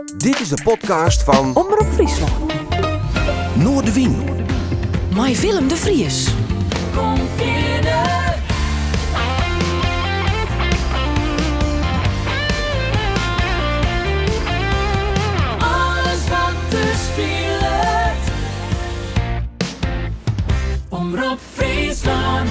Dit is de podcast fan Omrop Fryslân. Noardewyn. Mei Willem de Vries. Kom fierder. Alles wat der spilet. Omrop Fryslân.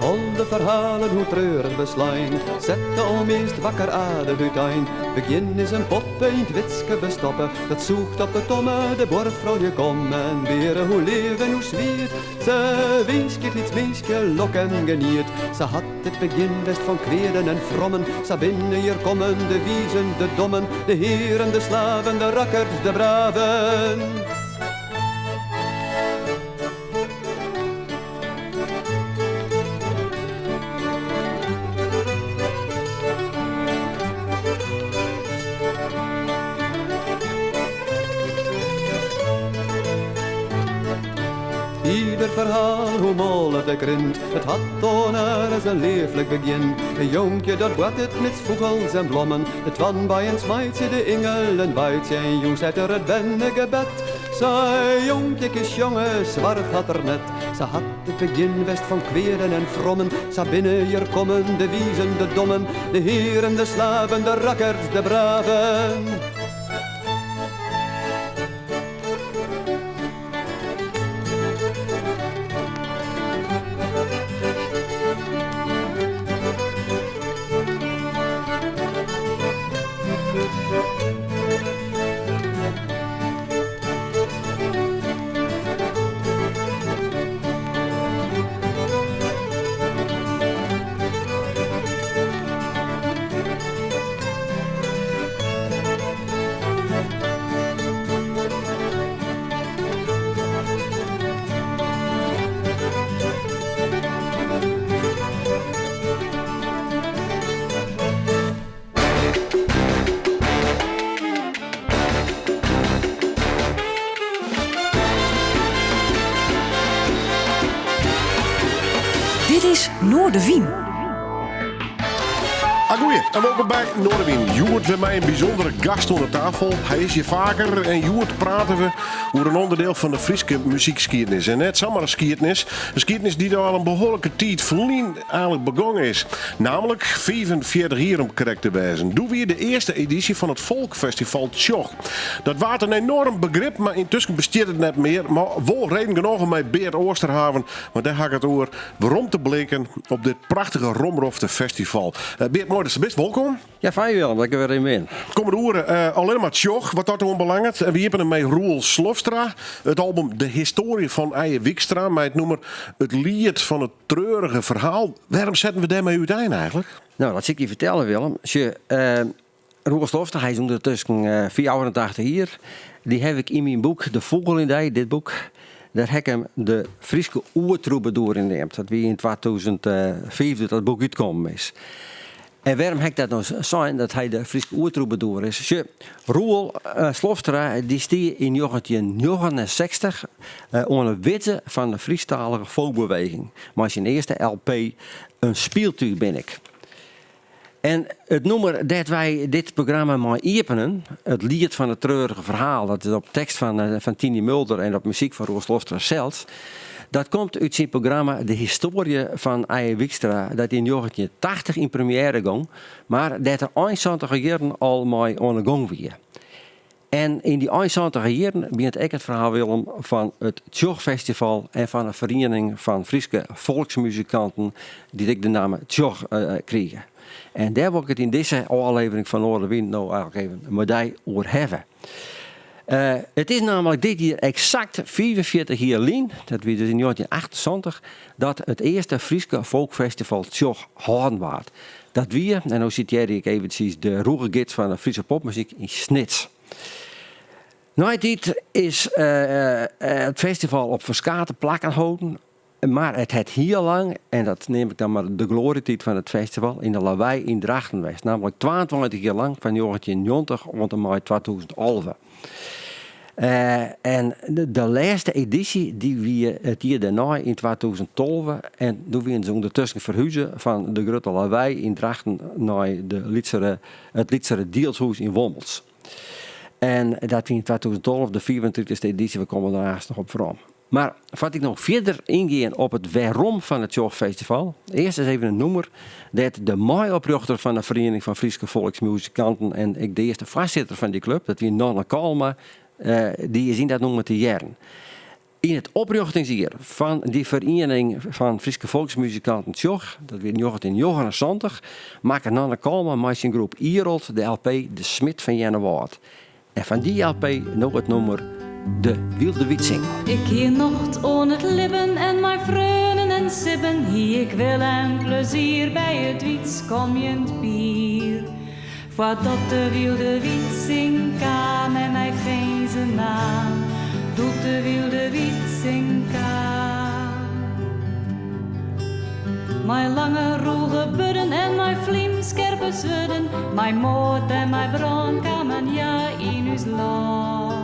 Al de ferhalen hoe treurich beslein, sette almeast wakker aardich útein. Begjin is in poppe yn 't witske bestoppe, dat sûcht op 'e tomme, de buorfroulju komme en beare hoe leaf en hoe swiet. Se winskje it lyts minskje lok en geniet. Sa hat it begjin west fan kweaden en frommen, sa binne hjir kommen de wizen, de dommen, de hearen, de slaven, de rakkers, de braven. Ieder ferhaal, hoe mâl it ek rint, it hat ornaris in leaflik begjin. In jonkje dat boartet mids fûgels en blommen, de toarnbeien smeitsje, de ingelen weitsje en jûns seit er it bernegebed. Sa'n jonkje kin sjonge, soarch hat er net. Sa hat it begjin west fan kweaden en frommen, sa binne hjir kommen de wizen, de dommen, de hearen, de slaven, de rakkers, de braven. Dit is Noardewyn. Agoeie en wolkom by Noardewyn. Hjoed wer mei in bysûndere gast oan de tafel. Hy is hjir faker en hjoed prate we oer in ûnderdiel fan de Fryske muzykskiednis. En net samar in skiednis, in skiednis dy't al in behoarlike tiid ferlyn eigenlik begongen is. Namelijk 45 jier om krekt te wêzen. Doe wie de earste edysje fan it Folkfestival Tsjoch. Dat waard in enoarm begrip, mar yntusken bestiet it net mear. Mar wol reden genôch om mei Beart Oosterhaven, want dêr ha ik it oer, werom te blikken op dit prachtige romrofte festival. Beart, moai datst der bist. Wolkom. Ja, fijn Willem, dat ik der wer yn bin. Kommende oere eh, allinne mar Tsjoch, wat dat oanbelanget. En we iepenen mei Roel Slofstra. It album De Histoarje fan Eije Wykstra mei it nûmer It Liet fan it Treurige Ferhaal. Wêrom setten we dêrmei útein eigenlik? No, dat sil ik dy fertelle Willem. Sjoch, eh, Roel Slofstra, hy is ûndertusken eh, 84 jier. Dy haw ik yn myn boek De Fûgel yn dy, dit boek, dêr ha ik him de Fryske oertrûbadoer yn neamd. Dat wie yn 2005 dat dat boek útkommen is. En wêrom ha ik dat no sein, dat hy de Fryske oertrûbadoer is? Sjoch, Roel Slofstra dy stie yn 1969 oan 'e widze fan de Frysktalige folkbeweging mei syn earste LP In Spyltúch bin ik. En it nûmer dêr't wy dit programma mei iepenen, it liet fan it treurige ferhaal, dat is op tekst fan Tiny Mulder en op muzyk fan Roel Slofstra sels, dat komt út syn programma De Histoarje fan Eije Wykstra, dat yn 1980 yn premjêre gong, mar dêr't er ein santiger jierren al mei oan 'e gong wie. En yn dy ein santiger jierren begjint ek it ferhaal Willem fan it Tsjochfestival en fan 'e feriening fan Fryske folksmuzikanten dy't ek de namme Tsjoch krige. En dêr wol ik it yn dizze ôflevering fan Noardewyn no eigenlik even mei dy oer hawwe. It is nammentlik dit jier eksakt 45 jier lyn, dat wie dus yn 1978, dat it earste Fryske folkfestival Tsjoch hâlden waard. Dat wie, en no sitearje ik eventsjes de rûge gids fan de Fryske popmuzyk, yn Snits. Neitiid is it festival op ferskate plakken holden. Mar it hat hiel lang, en dat neam ik dan mar de gloarjetiid fan it festival, yn de Lawei yn Drachten west. Nammentlik 22 jier lang, fan 1990 oant en mei 2011. En de lêste edysje dy wie it jier dêrnei yn 2012 en doe wiene se ûndertusken ferhuze fan de grutte Lawei yn Drachten nei de lytsere, it lytsere Dielshûs yn Wommels. En dat wie yn 2012 de fiifentritichste edysje, we komme der aanst noch op werom. Mar foar't ik no fierder yngean op it wêrom fan it Tsjochfestival, earst ris even in nûmer dêr't de mei-oprjochter fan de Feriening fan Fryske Folksmuzikanten en ek de earste foarsitter fan dy klup, dat wie Nanne Kalma, dy is yn dat nûmer te hearren. Yn it oprjochtingsjier fan dy Feriening fan Fryske Folksmuzikanten Tsjoch, dat wie 1979, makke Nanne Kalma mei syn groep Irolt de LP De Smid fan Earnewâld. En fan dy LP no it nûmer De Wylde Wytsing. Ik hie nocht oan it libben en mei freonen en sibben hie ik wille en plezier by it wytskomjend bier. Foardat de wylde wytsing kaam en my finzen naam, doe't de wylde wytsing kaam. Mei lange rûge burden en mei flymskerpe swurden, mei moard en mei brân kamen hja yn ús lân.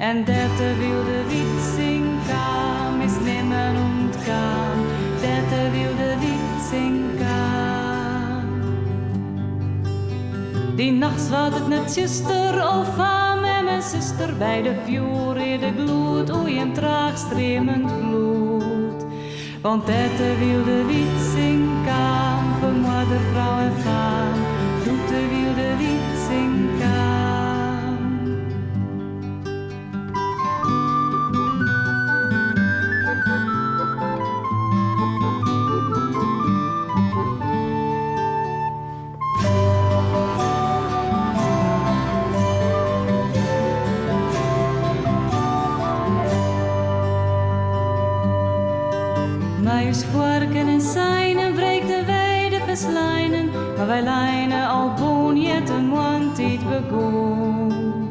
En dêr't de wylde wytsing kaam, is nimmen ûntkaam, dêr't de wylde wytsing kaam. Dy nachts waard it net tsjuster, o faam, mem en suster, by de fjoerreade gloed oer jim traach streamend bloed. Want dêr't de wylde wytsing kaam, fermoarde er frou en faam, doe't de wylde wytsing kaam. Mei ús foarken en seinen wreekten wy de fersleinen, mar wy leine al bûn ear't de moarntiid begûn.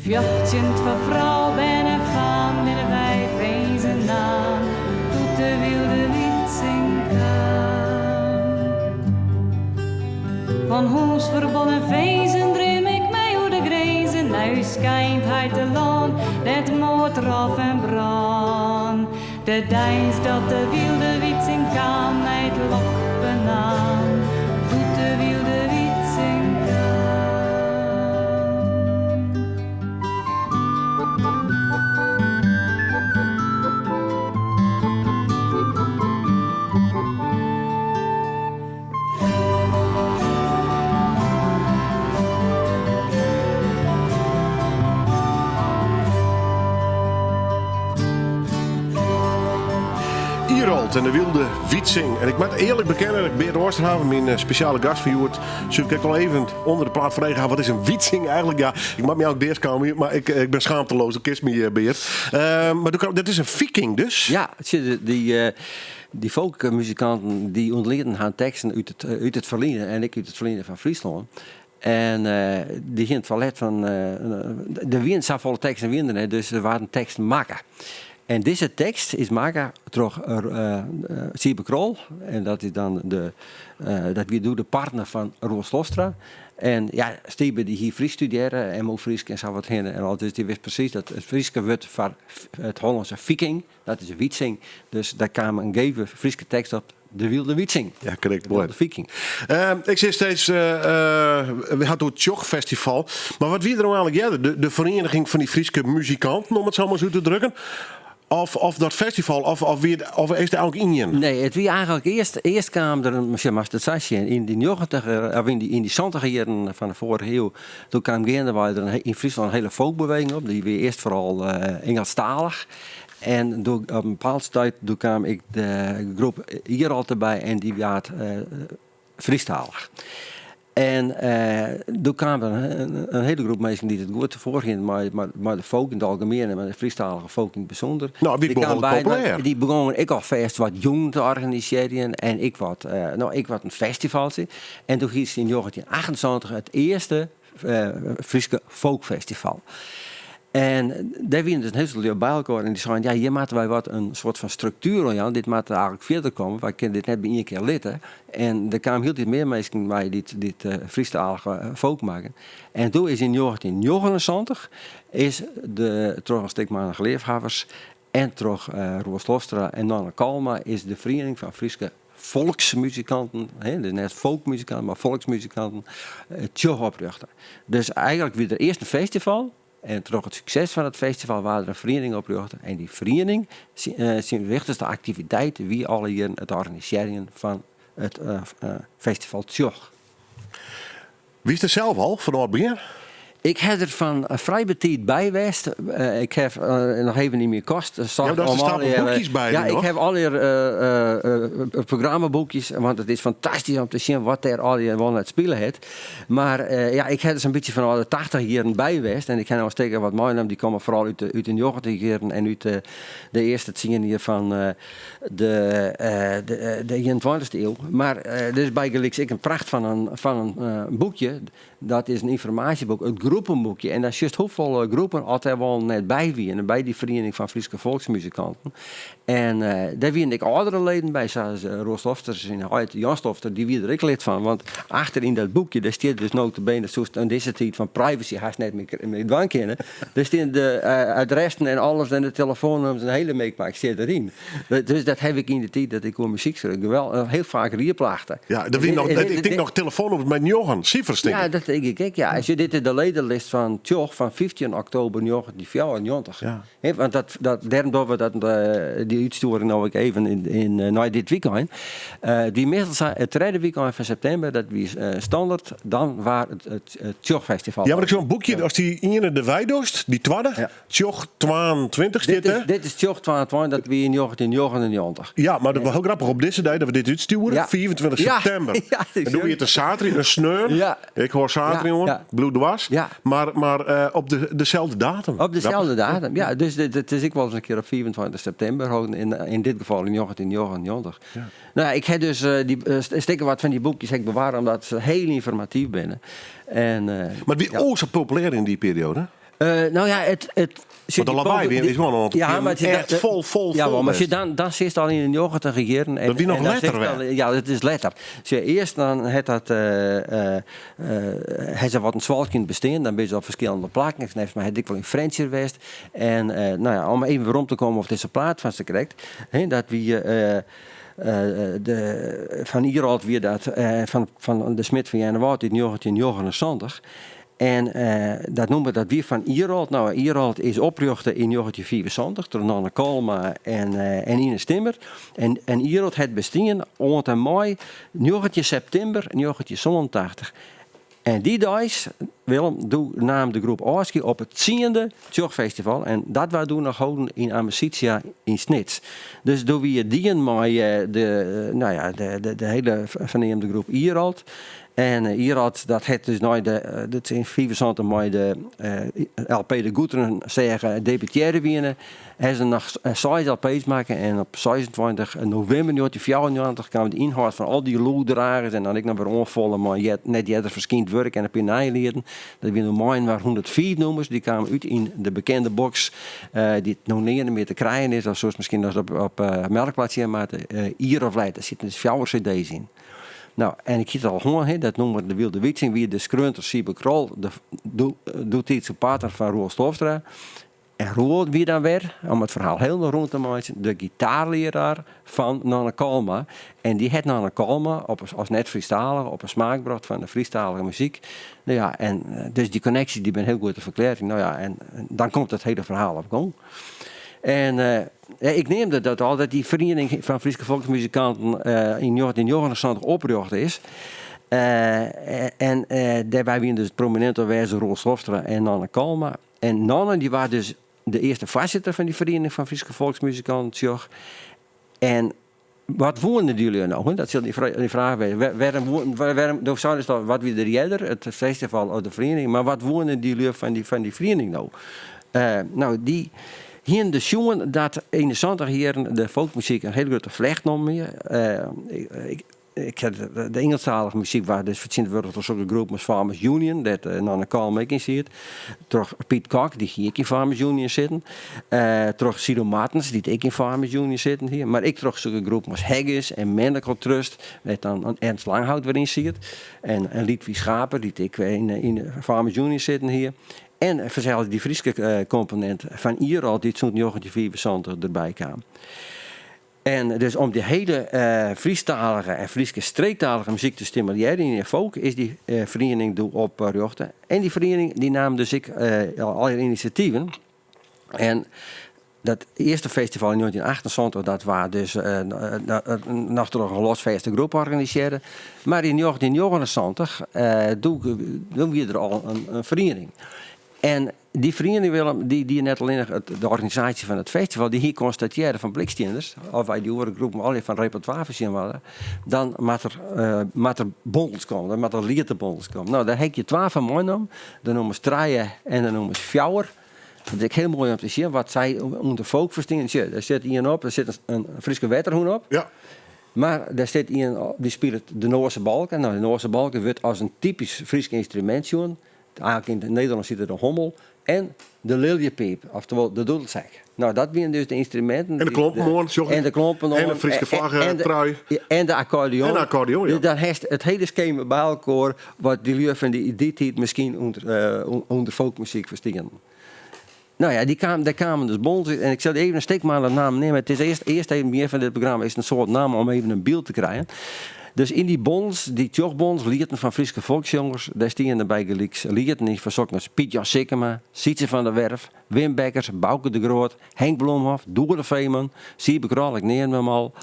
Fjochtsjend foar frou, bern en faam binne wy finzen naam doe't de wylde wytsing kaam. Fan hûsferbod en finzen dream ik my oer de grinzen nei ús skeint heitelân dêr't moard, rôf en brân. De deis dat de wylde wytsing kaam mei it lok benaam, doe't de wylde wytsing kaam. Irolt en de Wylde Wytsing. En ik moat earlik bekennen, ik Beart Oosterhaven, myn eh, spesjale gast fan hjoed, soe ik al even ûnder de plaat frege ha, wat is in wytsing eigentlik? Ja, ik moat my ek deaskamje, mar ik, ik bin schaamteloos, do kinst my, eh, Beart. Uh, mar dat is in viking dus? Ja, dy, Dy folkmuzikanten dy ûntlienden har teksten út it, út it ferline en ek út it ferline fan Fryslân. En dy hiene it ferlet fan. Der wiene safolle teksten wiene der net, dus der waarden teksten makke. En dizze tekst is makke troch Sybe Krol en dat is dan de, dat wie doe de partner fan Roel Slofstra. En ja, Sybe dy hie Frysk studearre, MO Frysk en sa wat hinne en al, dus dy wist presys dat it Fryske wurd foar it Hollânske viking Dat is Wytsing. Dus dêr kaam in geve Fryske tekst op, De Wylde Wytsing. Ja, krekt. De Wylde Viking. Ik sis steeds, we ha it oer it Tsjochfestival. Mar wat wie der no eigentlik earder? De, de ferieniging fan dy Fryske muzikanten, om it sa mar ris út te drukken? Of, of dat festival, of, of, wie it, of is it eigentlik ien? Nee, it wie eigentlik earst, earst kaam der, sjoch, moatst it sa sjen, yn dy njoggentich, of yn dy, yn dy santiger jierren fan de foarige iuw, doe kaam geandewei der yn Fryslân in hiele folkbeweging op. Dy wie earst foaral Ingelsktalich. En doe op in bepaald stuit doe kaam ek de groep Irolt derby en dy waard Frysktalich. En doe kaam der in hiele groep minsken dy't it goed foar hiene mei, mei de folk yn it algemien en mei de Frysktalige folk yn it bysûnder. No, wie behoarlik populêr. Dy begûnen ek alfêst wat jûnen te organisearjen en ek wat, no, ek wat in festivaltsje. En doe hiest yn 1978 it earste Fryske Folkfestival. En dêr wiene dus in hiel soad lju by elkoar en dy seinen, ja, hjir moatte wy wat in soart fan struktuer oan jaan, dit moat eigentlik fierder komme, wy kinne dit net by ien kear litte. En der kamen hieltyd mear minsken by dy't dy't Frysktalige folk makken. En doe is yn 1979 is de troch in stikmannich leafhawwers en troch Roel Slofstra en Nanne Kalma is de Feriening fan Fryske Folksmuzikanten, dus net folkmuzikanten, mar folksmuzikanten, Tsjoch oprjochte. Dus eigentlik wie der earst in festival en troch it sukses fan it festival waard der in feriening oprjochte en dy feriening syn wichtichste aktiviteit wie alle jierren it organisearjen fan it festival Tsjoch. Wiest der sels al fanôf it begjin? Ik ha der fan frij betiid by west. Ik ha noch even yn myn kast socht. Ja, dat is stapel boekjes by Ja, ik ha allegear programmaboekjes, want it is fantastysk om te sjen wat dêr allegear wol net spile hat. Mar ja, ik ha der sa'n bytsje fanôf de tachtich jierren by west en ik ha no in stik of wat meinaam, dy komme foaral út de njoggentich jierren en út de earste tsien jier fan de ienentweintichste iuw. Mar der is bygelyks ek in pracht fan in, fan in boekje. Dat is in ynformaasjeboek, it groepenboekje. En dan sjochst hoefolle groepen oft dêr wol net by wiene, by dy Feriening fan Fryske Folksmuzikanten. En dêr wiene ek âldere leden by, sa as Roel Slofstra syn heit Jan Slofstra, dy wie der ek lid fan. Want achter yn dat boekje, dêr stiet dus nota bene, soest yn dizze tiid fan privacy hast net mear dwaan kinne. Dêr stean de adressen en alles en de telefoannûmers en de hiele mikmak stiet deryn. Dus dat haw ik yn de tiid dat ik oer muzyk skreau gewel hiel faak rieplachte. Ja, der wie noch, ik tink noch telefoannûmers mei njoggen sifers, tink ik. Ja, dat tink ik ek, ja. Sjoch, dit is de ledenlist fan Tsjoch fan 15 oktober 1994. Ja. Want dat, dat, dêrom dogge we dat, dy útstjoering no ek even yn, nei dit wykein. It wie meastal sa, it tredde wykein fan septimber, dat wie standert, dan waard it Tsjochfestival. Ja, want ik sjoch in boekje, ast dy iene derwei dochst, dy twadde, Tsjoch 22 stiet dêr. Dit is Tsjoch 22, dat wie yn 1999. Ja, mar dat wie hiel grappich op dizze dei dat we dit útstjoere, 25 septimber. En doe wie it in saterdei, in sneon. Ik hâld saterdei oan, bliuw dwars. Mar, mar op de, deselde datum. Op deselde datum, ja. Dus it is ek wolris in kear op 25 septimber holden, yn, yn dit gefal yn 1999. Ja. Nou ja, ik ha dus dy stikken wat fan dy boekjes ek bewarre, omdat se hiel ynformatyf binne. En, Mar it wie o sa populêr yn dy perioade? No ja, it. it Want de Lawei wie, is wol in oantal ja, maar echt fol, fol, ja, fol. Maar dan, dan sitst al yn de njoggentiger jierren. En, dat wie noch letter al, Ja, dat is letter. Sjoch, earst dan hat dat, hat se wat in swalkjend bestean. Dan binne se op ferskillende plakken. Neffens my hat ek wol yn Frjentsjer west. En no ja, om even werom te kommen op dizze plaat fan sakrekt. Hè, dat wie de, fan Irolt wie dat, fan, fan de Smid fan Earnewâld út 1979. En dat nûmer dat wie fan Irolt. No, Irolt is oprjochte yn 1975 troch Nanne Kalma en, en Ines Timmer. En, en Irolt hat bestien oant en mei 19 septimber 1987. En dy deis, Willem, doe naam de groep ôfskie op it tsiende Tsjochfestival. En dat waard doe noch holden yn Amicitia yn Snits. Dus doe wie it dien mei de, no ja, de, de, de hiele ferneamde groep Irolt. En Irolt dat hat dus nei de, dat yn 75 mei de LP De Goeteren Sêge debutearre wiene, ha se noch seis LP's makke en op 26 novimber 1994 kaam de ynhâld fan al dy lûddragers en dan ek noch wer oanfolle mei net earder ferskynd wurk en in pear nije lieten. Dat wiene mei-inoar 105 nûmers, dy kamen út yn de bekende boks dy't no nearne mear te krijen is, of soest miskien noch op Merkplaats sjen moatte, Ier of Let. Dêr sitte dus fjouwer cd's yn. No, en ik hie it al hân, hè, dat nûmer De Wylde Wytsing wie dus skreaun troch Sybe Krol, de doetiidske partner fan Roel Slofstra. En Roel wie dan wer, om it ferhaal hielendal rûn te meitsjen, de gitaarlearaar fan Nanne Kalma. En dy hat Nanne Kalma op, as net-Frysktalige op 'e smaak brocht fan de Frysktalige muzyk. No ja, en dus dy konneksjes dy binne hiel goed te ferklearjen. No ja, en dan komt it hiele ferhaal op gong. En ik neamde dat al, dat dy Feriening fan Fryske Folksmuzikanten yn 1979 oprjochte is. En dêrby wiene dus prominint oanwêzich Roel Slofstra en Nanne Kalma. En Nanne dy waard dus de earste foarsitter fan dy Feriening fan Fryske Folksmuzikanten, tsjoch. En wat woene dy lju no? Dat sil dy fraach wêze. Wêrom, wêrom, do seidest al, wat wie der earder, it festival of de feriening? Mar wat woene dy lju fan dy, fan dy feriening no? No, dy hiene dus sjoen dat yn de santich jierren de folkmuzyk in hiele grutte flecht nommen hie. Ik ha de Ingelsktalige muzyk waard dus fertsjintwurdige troch sokke groepen as Farmers Union, dêr't Nanne Kalma ek yn siet. Troch Piet Kok, dy hie ek yn Farmers Union sitten. Troch Sido Martens, dy't ek yn Farmers Union sitten hie. Mar ek troch sokke groepen as Haggis en Miracle Trust, wêr't dan Ernst Langhout wer yn siet. En Lidwien Schaper, dy't ek yn Farmers Union sitten hie. En fansels dy Fryske komponint fan Irolt, dy't sûnt 1975 derby kaam. En dus om dy hiele Frysktalige en Fryske streektalige muzyk te stimulearjen yn de folk is dy feriening doe oprjochte. En dy feriening dy naam dus ek allegear inisjativen. En dat earste festival yn 1978 dat waard dus noch troch in losfêste groep organisearre. Mar yn 1979 doe wie der al in feriening. En dy feriening, Willem, dy die net allinnich de organisaasje fan it festival, dy hie konstatearre fan blikstienders, as wy dy oare groepen allegear fan repertoire foarsjen wolle, dan moat der, moat der bondels komme, dan moat der lietebondels komme. No, dêr ha ik hjir twa fan meinommen, de nûmers trije en de nûmers fjouwer. Dat is ek hiel moai om te sjen wat sy ûnder folk ferstean. Sjoch, dêr sit ien op, dêr sit in Fryske wetterhûn op. Ja. Mar dêr sit ien op, dy spilet de Noarse balke. No, de Noarse balke wurdt as in typysk Frysk ynstrumint sjoen. Eigentlik yn it Nederlânsk hjit it de hommel en de liljepiip, oftewol de doedelsek. No, dat wiene dus de ynstruminten. En de klompen oan, sjoch ik. En de klompen oan. En de Fryske flagge, trui. En de akkordeon. En de akkordeon, ja. Dus dan hast it hiele skema by elkoar wat dy lju fan dy tiid miskien ûnder folkmuzyk ferstienen. No ja, dy kaam, dêr kamen dus bondels út. En ik sil even in stikmannich nammen neame. It is earst, earst even begjin fan dit programma is in soad nammen om even in byld te krijen. Dus yn dy bondels, dy tsjochbondels, lieten fan Fryske folkssjongers, dêr stiene bygelyks lieten yn fan sokken as Piet Jan Sikkema, Sytse van der Werf, Wim Beckers, Bauke de Groot, Henk Bloemhof, Doede Veeman, Siebe Krol, ik neamde him al,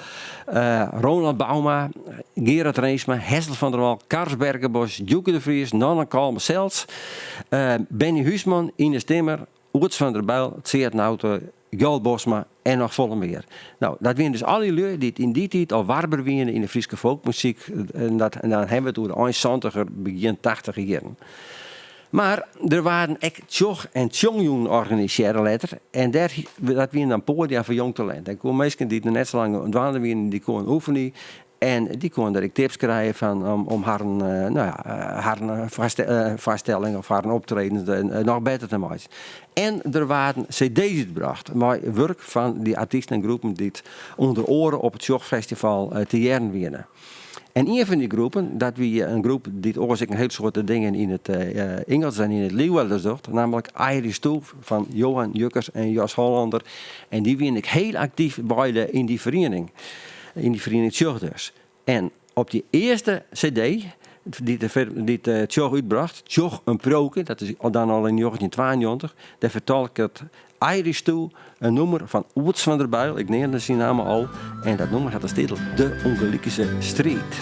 Roland Bouma, Gerard Reemtsma, Hessel van der Wal, Karst Bergerbos, Djoeke de Vries, Nanne Kalma sels, Benny Huisman, Ines Timmer, Oeds van der Bijl, Tseard Nauta, Gjalt Bosma en noch folle mear. No, dat wiene dus al dy lju dy't yn dy tiid al warber wiene yn de Fryske folkmuzyk en dat, en dan hawwe we it oer de ein santiger, begjin tachtiger jierren. Mar der waarden ek tsjoch en tsjongjûnen organisearre letter en dêr, dat wiene dan poadia foar jong talint. Dêr koene minsken dy't noch net sa lang dwaande wiene, dy koene oefenje en dy koene dêr ek tips krije fan om harren, no ja, harren foarstelling of harren optredens noch better te meitsjen. En der waarden cd's útbrocht mei wurk fan dy artysten en groepen dy't ûnder oare op it Tsjochfestival te hearren wiene. En ien fan dy groepen, dat wie in groep dy't oars ek in hiel soad dingen yn it Ingelsk en yn it Liwwadders docht, nammentlik Irish Stew fan Johan Jukkers en Jos Hollander. En dy wiene ek hiel aktyf beide yn dy feriening, yn dy feriening Tsjoch dus. En op dy earste cd dy't dy't Tsjoch útbrocht, Tsjoch in Priuwke, dat is dan al yn njoggentjintwaennjoggentich, dêr fertolket Irish Stew, in nûmer fan Oeds van der Bijl, ik neamde syn namme al, en dat nûmer hat as titel De Ûngelikense Striid.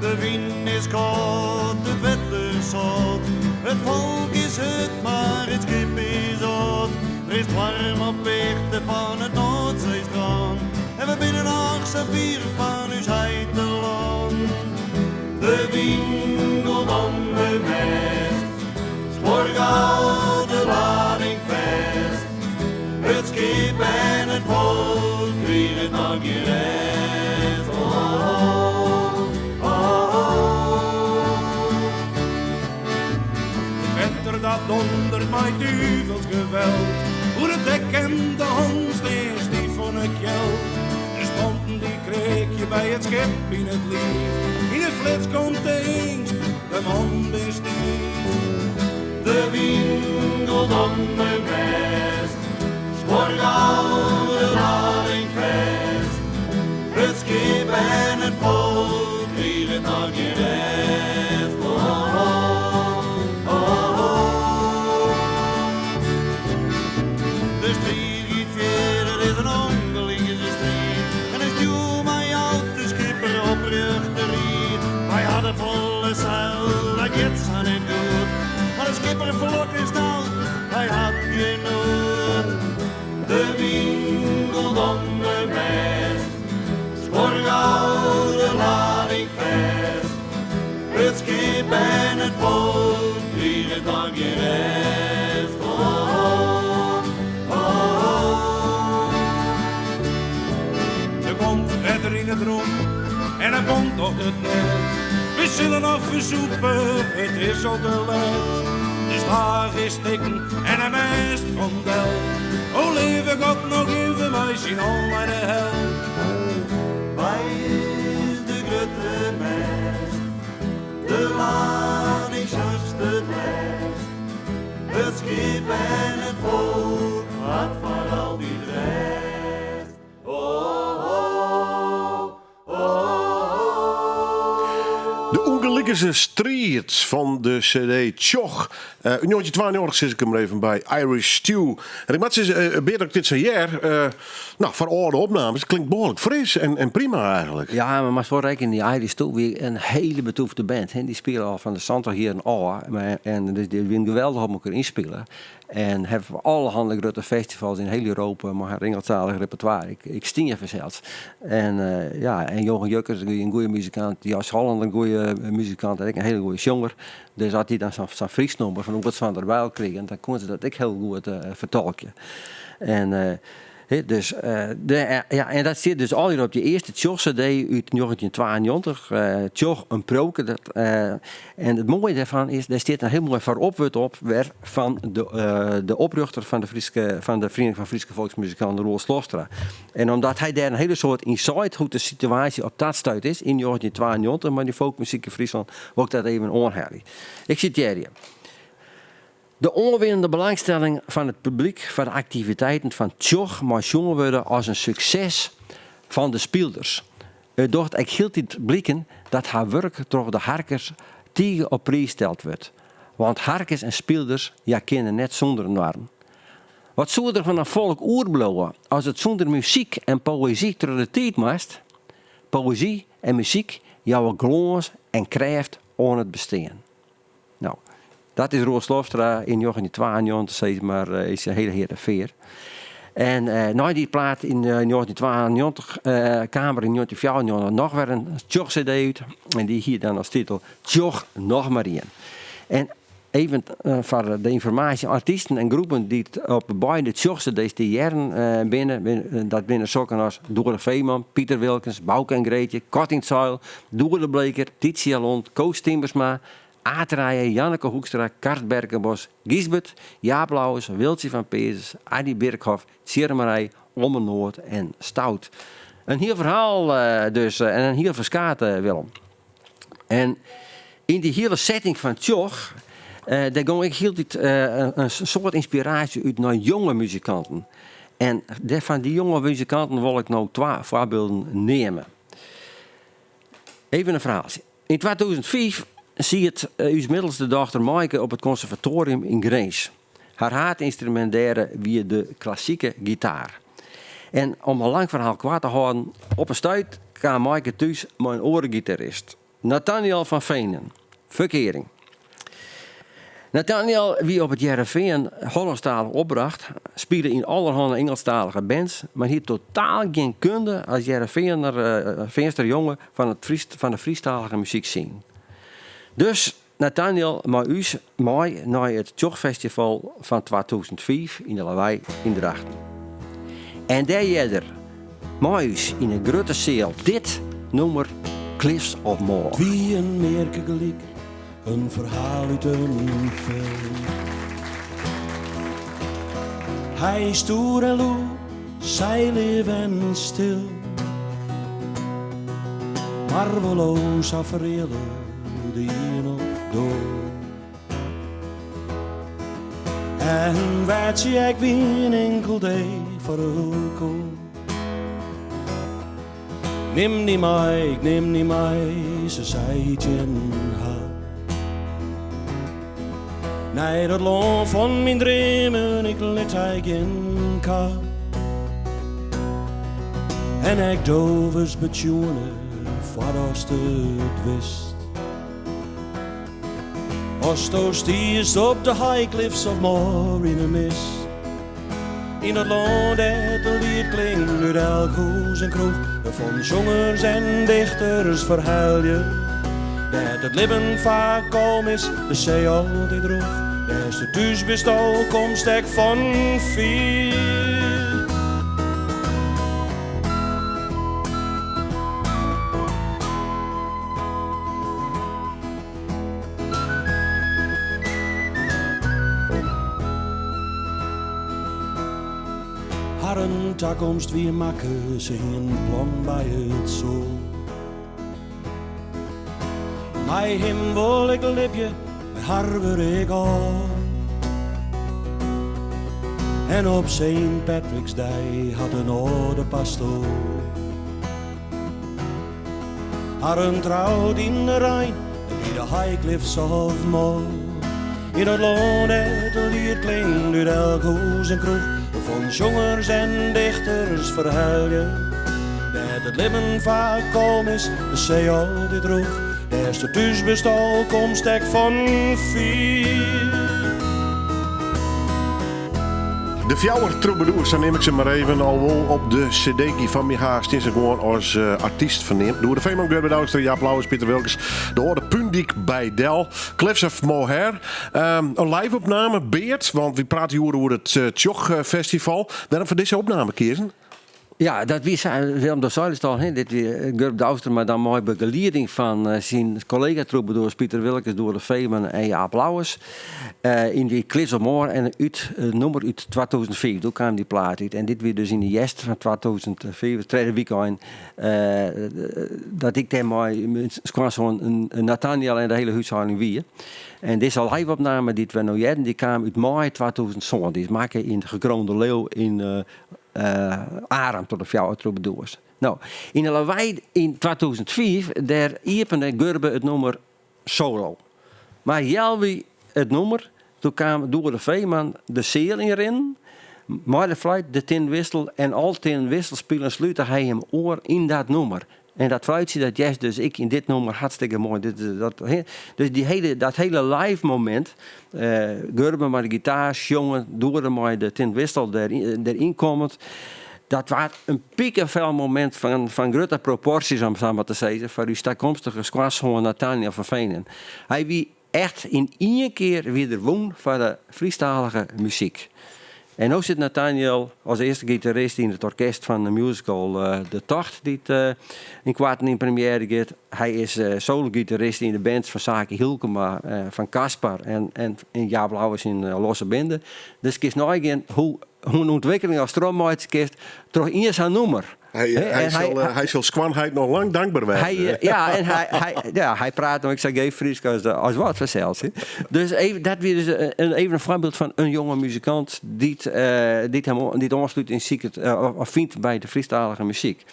De wyn is kâld, it wetter sâlt, it folk is hurd, mar it skip is âld. Der is stoarm op hichte fan it Noardseestrân en we binne noch sa fier fan ús heitelân. De wyn giet om de mêst, skuor gau de lading fêst. It skip en it folk kriget noch gjin rêst. Oh, oh, oh. It wetter dat dondert mei duvelsk geweld oer it dek en de hân stean stiif fan 'e kjeld. De spanten dy kreakje by it skip yn it liif. Yn in flits komt de eangst, de man bin stiif. De wyn giet om de mêst, skuor gau de lading fêst. It skip en it folk kriget noch gjin rêst. Oh, oh, oh, oh. De striid giet fierder, it is in ûngelikense striid. En de stjoerman jout de skipper oprjochte ried. Wy ha de folle seil, dat giet sa net goed. Mar de skipper flok is stout, hy hat gjin noed. De wyn giet om de mêst, skuor gau de lading fêst. It skip en it folk kriget noch gjin rêst. Wetter yn it rûm en de bont docht it net. We sille noch fersûpe, it is al te let. De staach is stikken en de mêst komt del. O leave God, no gean we mei syn allen nei de hel. Wy is de grutte mêst, de lading hast it lêst. It skip en it folk hat foar altyd rêst. Oh, oh, oh. De ûngelikense striid fan de CD Tsjoch. Út 1992 sis ik him der even by, Irish Stew. En ik moat sizze, Beart, as ik dit sa hear, nou, foar âlde opnames, it klinkt behoarlik fris en prima eigenlik. Ja, mar moatst wol rekkenje, dy Irish Stew wie in hele betûfte band. Hè. Dy spile al fan de 70 jierren ôf. En dus dy wienen geweldich op elkoar ynspile. En hawwe op allerhande grutte festivals yn hiel Europa mei har Ingelsktalich repertoire ek, ek stien fansels. En ja, en Johan Juckers wie in goede muzikant, Jos Hollander in goede muzikant en ek in hele goede sjonger. Dus as dy dan sa'n Frysk nûmer fan Oeds van der Bijl krigen, dan koenen se dat ek hiel goed fertolkje. En dus, de, ja, en dat stiet dus allegear op dy earste Tsjoch-CD út 1992. Tsjoch, in priuwke. Dat, en it moaie dêrfan is, dêr stiet in hiel moai foaropwurd op wer fan de oprjochter fan de Fryske, fan de Feriening fan Fryske Folksmuzikanten, Roel Slofstra. En omdat hy dêr in hiele soad yn seit hoe't de situaasje op dat stuit is, yn 1992 mei dy folkmuzyk yn Fryslân, wol ik dat even oanhelje. Ik sitearje. De oanwinnende belangstelling fan it publyk foar de aktiviteiten fan Tsjoch mei sjoen wurde as in sukses fan de spylders. It docht ek hieltyd bliken dat har wurk troch de harkers tige op priis steld wurdt. Want harkers en spylders, hja kinne net sûnder inoar. Wat soe der fan in folk oerbliuwe as it sûnder muzyk en poëzy troch de tiid moast? Poëzy en muzyk jouwe glâns en krêft oan it bestean. No, dat is Roel Slofstra yn 1992 sis mar is in hiele heare fear. En nei dy plaat yn 1992 kaam der yn 1994 noch wer in Tsjoch-CD út en dy hie dan as titel Tsjoch noch mar ien. En even foar de ynformaasje, artysten en groepen dy't op beide Tsjoch-CD's te hearren binne, dat binne sokken as Doele Veeman, Piter Wilkens, Bauke en Greetje, Kat yn 't Seil, Doele Bleeker, Titia Lont, Koos Tiemersma, Aat Reijer, Janneke Hoekstra, Karst Berkenbosch, Gysbert, Jaap Louwes, Wiltsje van Peazens, Addy Birkhof, Tsjermerij, Omme Noord en Stout. In hiel ferhaal dus en in hiel ferskaat, Willem. En yn dy hiele setting fan Tsjoch, dêr gong ek hieltyd in soad ynspiraasje út nei jonge muzikanten. En fan dy jonge muzikanten wol ik no twa foarbylden neame. Even in ferhaaltsje. Yn 2005 siet ús middelste dochter Maaike op it konservatoarium yn Grins. Har haadynstrumint dêre wie de klassike gitaar. En om in lang ferhaal koart te hâlden, op in stuit kaam Maaike thús mei in oare gitarist, Nathaniel van Venen. Ferkearing. Nathaniel wie op it Hearrenfean Hollânsktalich opbrocht, spile yn allerhanne Ingelsktalige bands, mar hie totaal gjin kunde as Hearrenfeaner, Feanster jonge fan it fan de Frysktalige muzykscene. Dus Nathaniel mei ús mei nei it Tsjochfestival fan 2005 yn de Lawei yn Drachten. En dêr hearde er mei ús yn 'e grutte seal dit nûmer Cliffs of Moher. 't Wie in mearke gelyk, in ferhaal út in film. Hy stoer en lûd, sy leaf en stil. Mar wol o sa fereale de ien op de oar. En wêr't sy ek wiene inkeld each foar elkoar. Nim dy mei, ik nim dy mei, se sei tsjin har. Nei dat lân fan myn dreamen, ik lit dy gjin kar. En ek do wurdst betsjoene foardatst it witst. Asto stiest op de High Cliffs of Moher yn 'e mist. Yn dat lân dêr't in liet klinkt út elk hûs en kroech, fan sjongers en dichters ferhelje. Dêr't it libben faak kalm is, de see altyd drûch, dêr'tsto thús bist al komst ek fan fier. Harren takomst wie makke, se hienen plan by it soal. Mei him wol ik libje, mei har wurd ik âld. En op Saint Patrick's Day hat in âlde pastoar harren troud yn de rein by de High Cliffs of Moher. Yn it lân dêr't it liet klinkt út elk hûs en kroech, fan sjongers en dichters ferhelje. Dêr't it libben faak kalm is, de see altyd drûch, dêr'tsto thús bist al komst ek fan fier. De fjouwer troubadours, sa neam ik se mar even, al wol op de cd fan my ha stean se gewoan as eh, artyst ferneamd. Doede Veeman, Gurbe Douwstra, Jaap Louwes, Piter Wilkens, de âlde Púndyk by del, Cliffs of Moher. In live-opname, Beart, want wy prate hjoed oer it eh, Tsjoch Festival. Wêrom foar dizze opname keazen? Ja, dat wie sa, Willem, do seidest al, hè, dit wie Gurbe Douwstra, mar dan mei begelieding fan eh, syn kollega-troubadours Piter Wilkens, Doede Veeman en Jaap Louwes. Eh, yn dy Cliffs of Moher en út it nûmer út 2005, doe kaam dy plaat út. En dit wie dus yn de hjerst fan 2005, it tredde wykein, eh, dat ik dêr mei myn skoansoan Nathaniel en de hiele húshâlding wie. En dizze live-opname dy't we no hearden, dy kaam út maaie 2007. Dy is makke yn de Gekroonde Leeuw yn Arum troch de fjouwer troubadours. No, yn de Lawei yn 2005, dêr iepene Gurbe it nûmer solo. Mar healwei it nûmer, doe kaam Doede Veeman de seal ynrinnen, mei de fluit, de tin wissel en al tin wissel spile slute hy him oan yn dat nûmer. En dat fluitsje dat hearst dus ek yn dit nûmer hartstikke moai. Dit, dat, dus dy hiele, dat hiele live momint, Gurbe mei de gitaar sjongen, Doede mei de tin wissel deryn kommend, dat waard in pikefel momint fan, fan grutte proporsjes, om sa mar te sizzen, foar ús takomstige skoansoan Nathaniel van Venen. Hy wie echt yn ien kear wie er wûn foar de Frysktalige muzyk. En no sit Nathaniel as earste gitarist yn it orkest fan de musical De Tocht, dy't ynkoarten yn premiêre giet. Hy is solo-gitarist yn de bands fan Sake Hylkema, fan Caspar en en Jaap Louwes syn Losse Binde. Dus kinst neigean hoe in ûntwikkeling ast trochmeitsje kinst troch ien sa'n nûmer. Hy, hy, sil, hy sil skoanheit noch lang dankber wêze. Hy, ja, en hy, hy, ja, hy praat noch ek sa geef Frysk as, as wat fansels. Dus even, dat wie dus in, even in foarbyld fan in jonge muzikant dy't, dy't him dy't oanslút yn siket, of fynt by de Frysktalige muzyk.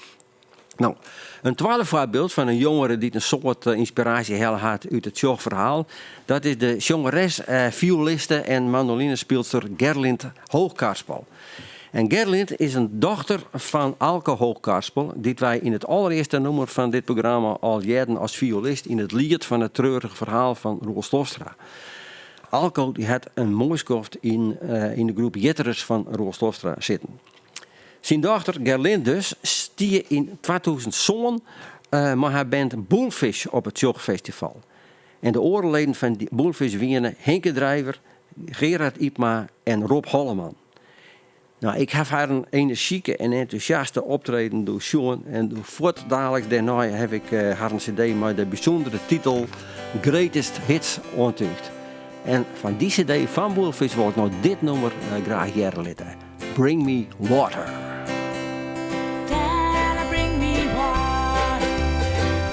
No, in twadde foarbyld fan in jongere dy't in soad ynspiraasje helle hat út it Tsjoch-ferhaal, dat is de sjongeres, fioeliste en mandolinespylster Gerlind Hoogkarspel. En Gerlind is in dochter fan Alke Hoogkarspel, dy't wy yn it allerearste nûmer fan dit programma al hearden as fioelist yn it liet fan it treurige ferhaal fan Roel Slofstra. Alke dy hat in moai skoft yn yn de groep Jitterers fan Roel Slofstra sitten. Syn dochter Gerlind dus stie yn 2007 mei har band Bullfish op it Tsjochfestival. En de oare leden fan Bullfish wiene Hinke Drijver, Gerard Ypma en Rob Holleman. No, ik haw harren enerzjike en entûsjaste optreden doe sjoen en doe fuortdaliks dêrnei haw ik harren cd mei de bysûndere titel Greatest Hits oantúgd. En fan dy cd fan Bullfish wol ik no dit nûmer graach hearre litte, Bring Me Water. Tell bring me water.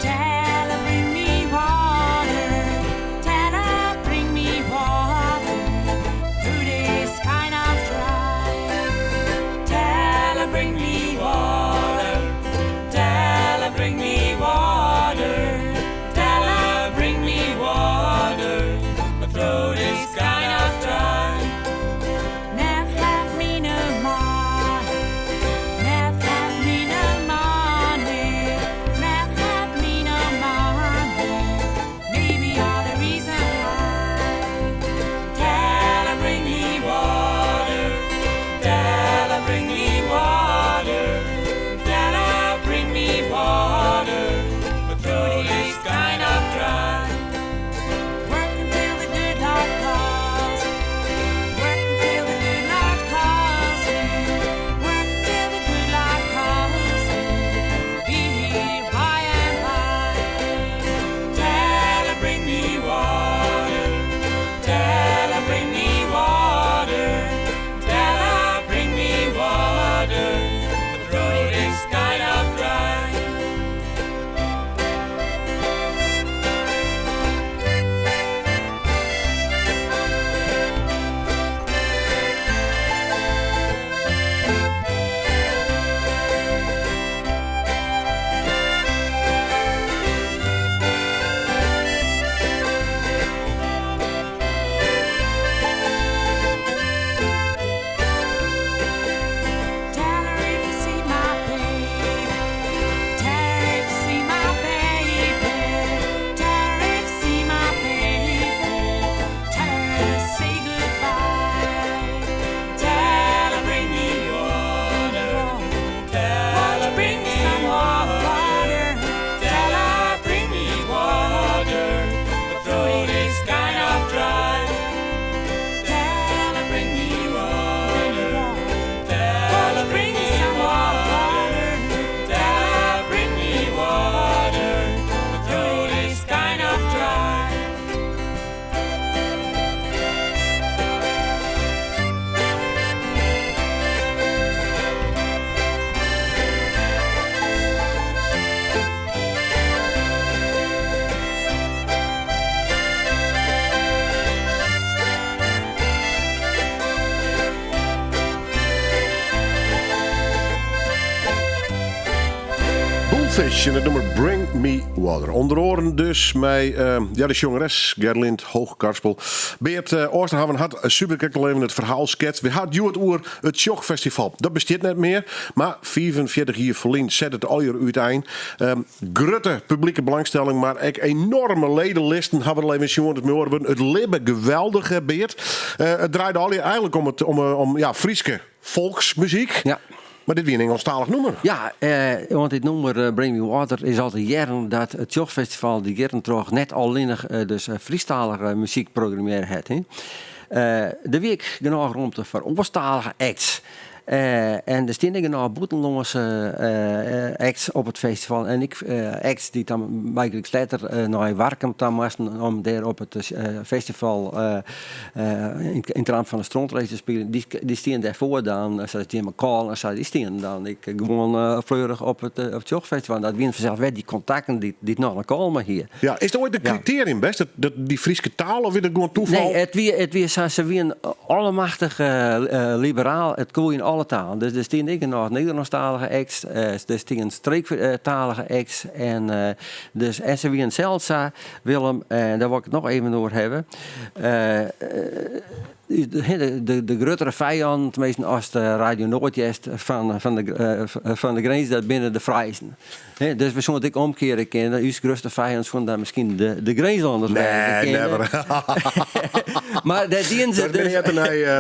Tell bring me water. Tell bring me water. Throat is kind of dry. Tell bring me water. Tell bring me water. Tell bring me water. My throat is kind of dry. Never have me no more. Goldfish en it nûmer Bring Me Water. Under oaren dus mei ja, de sjongeres Gerlind Hoogkarspel. Beart Oosterhaven hat superkrekt al even it ferhaal sketst. We ha it hjoed oer it Tsjochfestival. Dat bestiet net mear, mar 45 jier ferlyn sette it allegear útein. Grutte publike belangstelling, mar ek enoarme ledelisten hawwe we al even sjoen. It mei oare wurden, it libbe geweldich, Beart. It draaide allegear eigentlik om, it, om, om ja, Fryske folksmuzyk. Ja. Mar dit wie in Ingelsktalich nûmer. Ja, want dit nûmer Bring Me Water is al te hearren dat it Tsjochfestival de jierren troch net allinnich dus Frysktalige muzyk programmearre hat. Der wie ek genôch romte foar oarstalige acts. En der steane ek genôch bûtenlânske acts op it festival. En ek acts dy't dan bygelyks letter nei Warkum ta moasten om dêr op it festival yn it ramt fan de strontrace te spyljen. Dy stiene dêrfoar dan, sa as Jim McCall en sa, dy stiene dan ek gewoan fleurich op it Tsjochfestival. Dat wiene fansels wer dy kontakten dy't Nanne Kalma hie. Ja, is der oait in kriterium west, dat dy Fryske taal, of wie dat gewoan toefal? Nee, it wie sa, se wiene allemachtich liberaal, it koe yn alle talen. Dus der stiene ek genôch Nederlânsktalige acts, der stiene streektalige acts en dus, en se wiene sels sa, Willem, en dêr wol ik it noch even oer hawwe. De gruttere fijannen, teminsten ast Radio Noord hearst fan de Grinzers, dat binne de Friezen. Dus we soene it ek omkeare kinne. Us grutste fijân soene dan miskien de Grinslanners wêze kinne. Nee, never. Mar dêr dienen se dus. Dat bin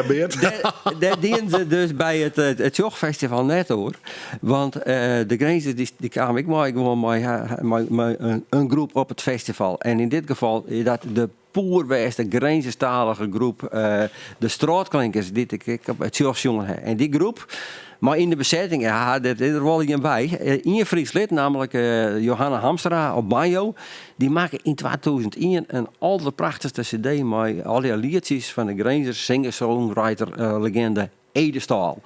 Beart. Dêr dienen se dus by it Tsjochfestival net oer. Want de Grinzers dy kamen ek mei gewoan mei in groep op it festival. En yn dit gefal is dat de poerbêste Grinzerstalige groep de Strâtklinkers, dy't ik ek op it Tsjoch sjoen ha. En dy groep, mei yn de besetting, ja, dêr is der wol ien by, ien Frysk lid, nammentlik Johanna Hamstra op banjo, dy makke yn 2001 in alderprachtichste cd mei allegear lietsjes fan de Grinzer singer-songwriter-leginde Ede Staal.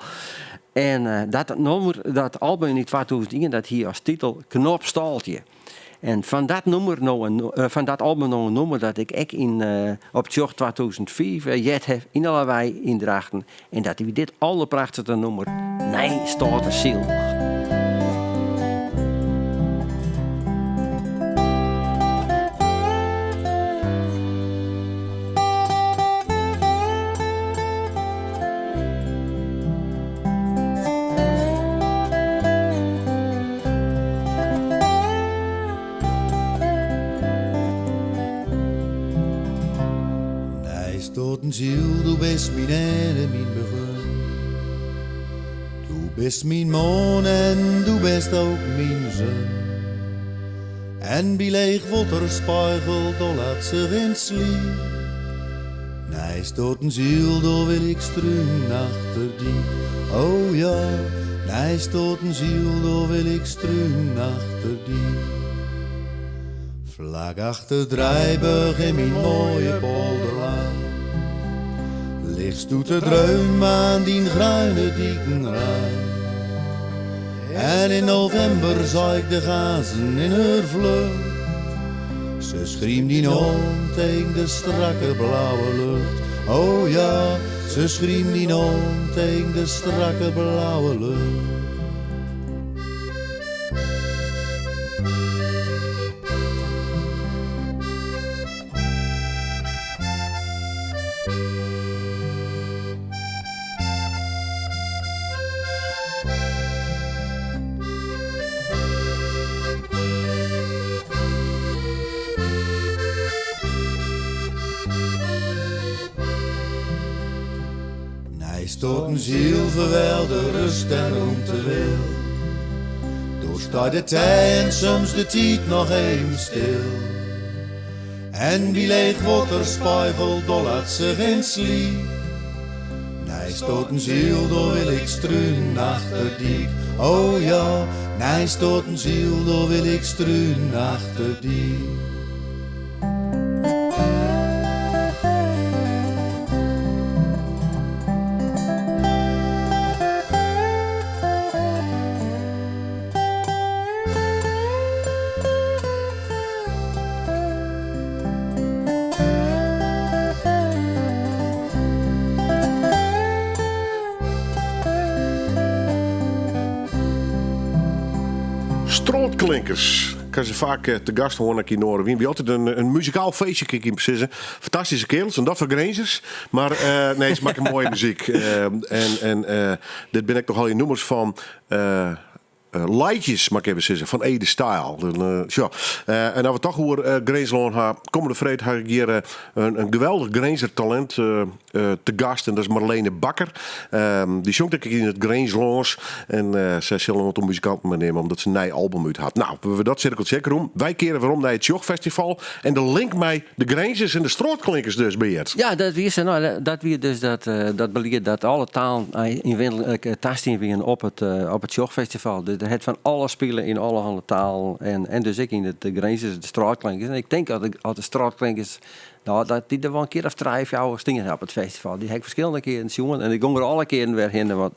En dat nûmer, dat album yn 2001, dat hie as titel Knop Staaltje. En fan dat nûmer no in, fan dat album no in nûmer dat ik ek yn op Tsjoch 2005 heard haw yn de Lawei yn Drachten. En dat wie dit alderprachtichste nûmer, Nij Stoarte Syl. Nij stoten ziel, do bist myn en myn begun. Do bist myn moan en do bist ook myn zon. En by leech wetter spiegel, do laat zich in sliep. Nij stoten ziel, do wil ik strunen achter die. Oh ja, nij stoten ziel, do wil ik strunen achter die. Vlak achter Drijburg in mijn mooie polderland. Ligt doet de dreun aan die gruine diekenrand. En in november zag ik de gazen in haar vlucht. Ze schriem die om tegen de strakke blauwe lucht. Oh ja, ze schriem die om tegen de strakke blauwe lucht. Nij stoten ziel verwijl de rust en roemte wil. Doorstaat de tijd en soms de tijd nog even stil. En die leeg waterspiegel dollert zich in sliep. Nij stoten ziel, door wil ik struinen achter die. Oh ja, nij stoten ziel, door wil ik struinen achter die. Straatklinkers. Ik ha se faak te gast hân ek yn Noardewyn. Wie altyd in muzikaal feestje, kin ik jim sizze. Fantastyske kearels en dat foar Grinzers. Mar nee, se makken moaie muzyk. En dit binne ek noch allegear nûmers fan Lietjes, moat ik even sizze, fan Ede Staal. Sjoch, en as we it toch oer Grinslân ha, kommende freed ha ik hjir in geweldich Grinzer talint te gast en dat is Marlene Bakker. Dy sjongt ek yn it Grinslânsk en sy sil in oantal muzikanten meinimme omdat se in nij album út hat. Nou, we dat sirkeltsje ek rûn. Wy keare werom nei it Tsjochfestival en de link mei de Grinzers en de Straatklinkers dus, Beart. Ja, dat wie sa. No, dat wie dus dat, dat belied dat alle talen ynwinlik tastien wiene op it, op it Tsjochfestival. Dus der hat fan alles spile yn allerhande talen en, en dus ek yn it Grinzers, de Straatklinkers. En ik tink dat de, as de Straatklinkers No, dat dy der wol in kear of trije, fjouwer stien ha op it festival. Dy ha ik ferskillende kearen sjoen en ik gong der alle kearen wer hinne. Want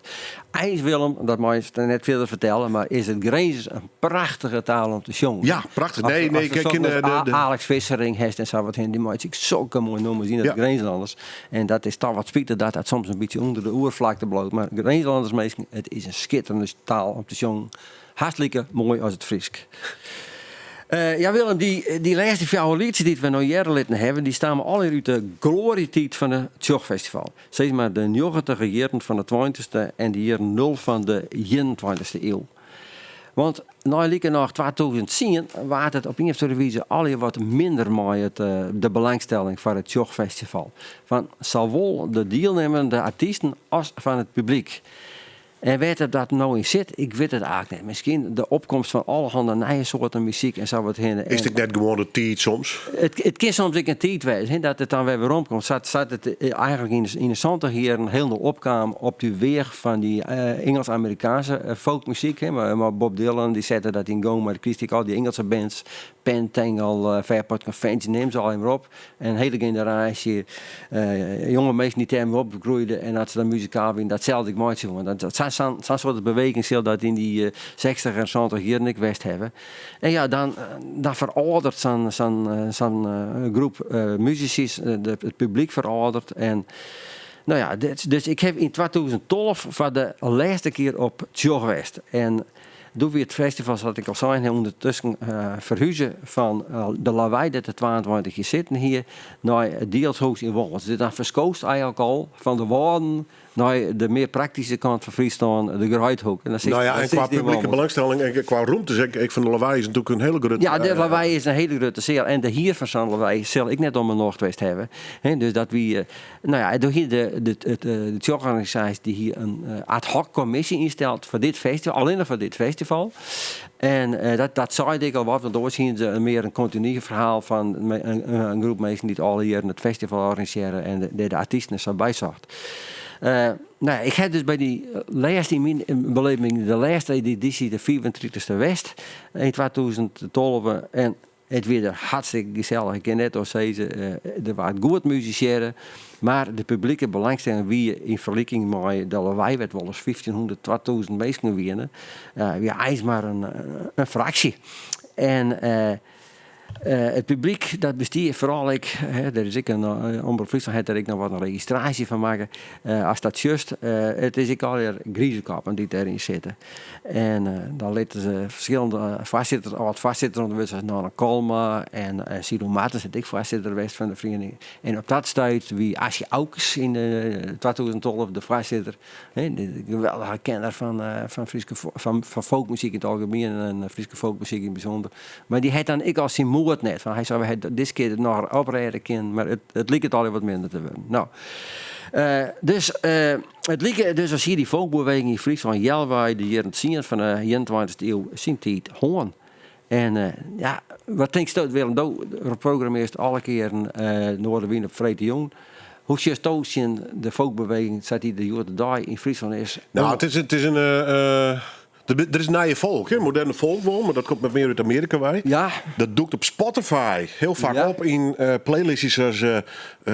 eins, Willem, dat meist net fierder fertelle, mar is it Grinzers in prachtige taal om te sjongen. Ja, prachtich. Nee, nee, ik ken de Alex Vissering hast en sa wat hin, dy meitsje ek sokke moaie nûmers yn it Grinslanners. En dat is toch wat spitich dat dat soms in bytsje ûnder de oerflakte bliuwt. Mar Grinslanners, minsken, it is in skitterende taal om te sjongen. Hast like moai as it Frysk. Ja Willem, dy lêste fjouwer lietsjes dy't we no hearre litten hawwe, dy stamme allegear út de gloarjetiid fan it Tsjochfestival. Sis mar de njoggentiger jierren fan de tweintichste en de jierren nul fan de ienentweintichste iuw. Want nei likernôch 2010 waard it op ien of oare wize allegear wat minder mei it de belangstelling foar it Tsjochfestival. Fan sawol de dielnimmende artysten as fan it publyk. En wêr't dat no yn sit, ik wit it eigentlik net. Miskien de opkomst fan allerhande nije soarten muzyk en sa wat hinne. Is it ek net gewoan de tiid soms? It kin soms ek in tiid wêze, hè, dat it dan wer werom komt. Sa't it eigentlik yn de santich jierren hielendal opkaam op dy weach fan dy Ingelsk-Amerikaanske folkmuzyk. Hè, mei Bob Dylan, dy sette dat yn gong, mar do krigest ek al dy Ingelske bands, Pentangle, Fairport Convention, neam se allegear mar op. In hiele generaasje jonge minsken dy't dêrmei opgroeiden en as se dan muzikaal wienen, datselde ek meitsje woenen. Sa'n soarte beweging sil dat yn dy sechstich en santich jierren ek west hawwe. En ja, dan, dan ferâldert sa'n groep musisy, it publyk ferâldert. En no ja, dus ik haw yn 2012 foar de lêste kear op Tsjoch west. En Doe wie it festival, sa't ik al sein ha, ûndertusken ferhuze fan de Lawei, dêr't it 22 jier sitten hie, nei it Dielshûs yn Wommels. Dus dan ferskoodst eigentlik al fan de Wâlden nei de mear praktyske kant fan Fryslân, de Greidhoek. En dan sitst, nou ja, en kwa publieke belangstelling en kwa rûmtes, ek fan de Lawei is natuerlik in hiele grutte. Ja, de Lawei is in hiele grutte seal. En de hier fan sa'n Lawei sil ek net om 'e nocht west hawwe. Dus dat wie. No ja, doe hie de, de, de Tsjochorganisaasje dy hie in ad hoc kommisje ynsteld foar dit festival, allinnich foar dit festival. En dat, dat seit ek al wat, want oars hiene se mear in kontinu ferhaal fan in groep minsken dy't alle jierren it festival organisearre en dêr de artysten sa by socht. No ja, ik ha dus by dy lêste, yn myn beleving, de lêste edysje, de fiifentritichste west yn 2012 en It wie der hartstikke gesellich, ik kin net oars sizze. Der waard goed musisearre, mar de publike belangstelling wie yn ferliking mei de Lawei, wêr't wolris fyftjinhûndert, 2000 minsken wiene, wie eins mar in fraksje. En it publyk dat bestie foaral ek, der is ek in, Omrop Fryslân hat der ek noch wat in registraasje fan makke, ast dat sjochst, it is ek allegear grize koppen dy't dêryn sitte. En dan litte se ferskillende foarsitters, âld-foarsitters oan it wurd, sa as Nanne Kalma en Siro Martens hat ek foarsitter west fan de feriening. En op dat stuit wie Asje Aukes yn 2012 de foarsitter. De geweldige kenner fan, fan, Fryske, fan, fan folkmuzyk yn it algemien en Fryske folkmuzyk yn it bysûnder. Mar dy hat dan ek al syn moed net. Fan hy sei, we ha dizze kear it noch oprêde kinnen, mar it, it liket allegear wat minder te wurden. No, dus It like dus as hie dy folkbeweging yn Fryslân healwei de jierren tsien fan de ienentweintichste iuw syn tiid hân. En ja, wat tinksto Willem, do programmearrest alle kearen Noardewyn op freedtejûn. Hoe sjochsto tsjin de folkbeweging sa't dy der hjoed-de-dei yn Fryslân is? No, it is, it is in Der is nije folk, hè? Moderne folk wol, mar dat komt wat mear út Amearika wei. Ja. Dat dûkt op Spotify hiel faak Ja. op yn playlistjes as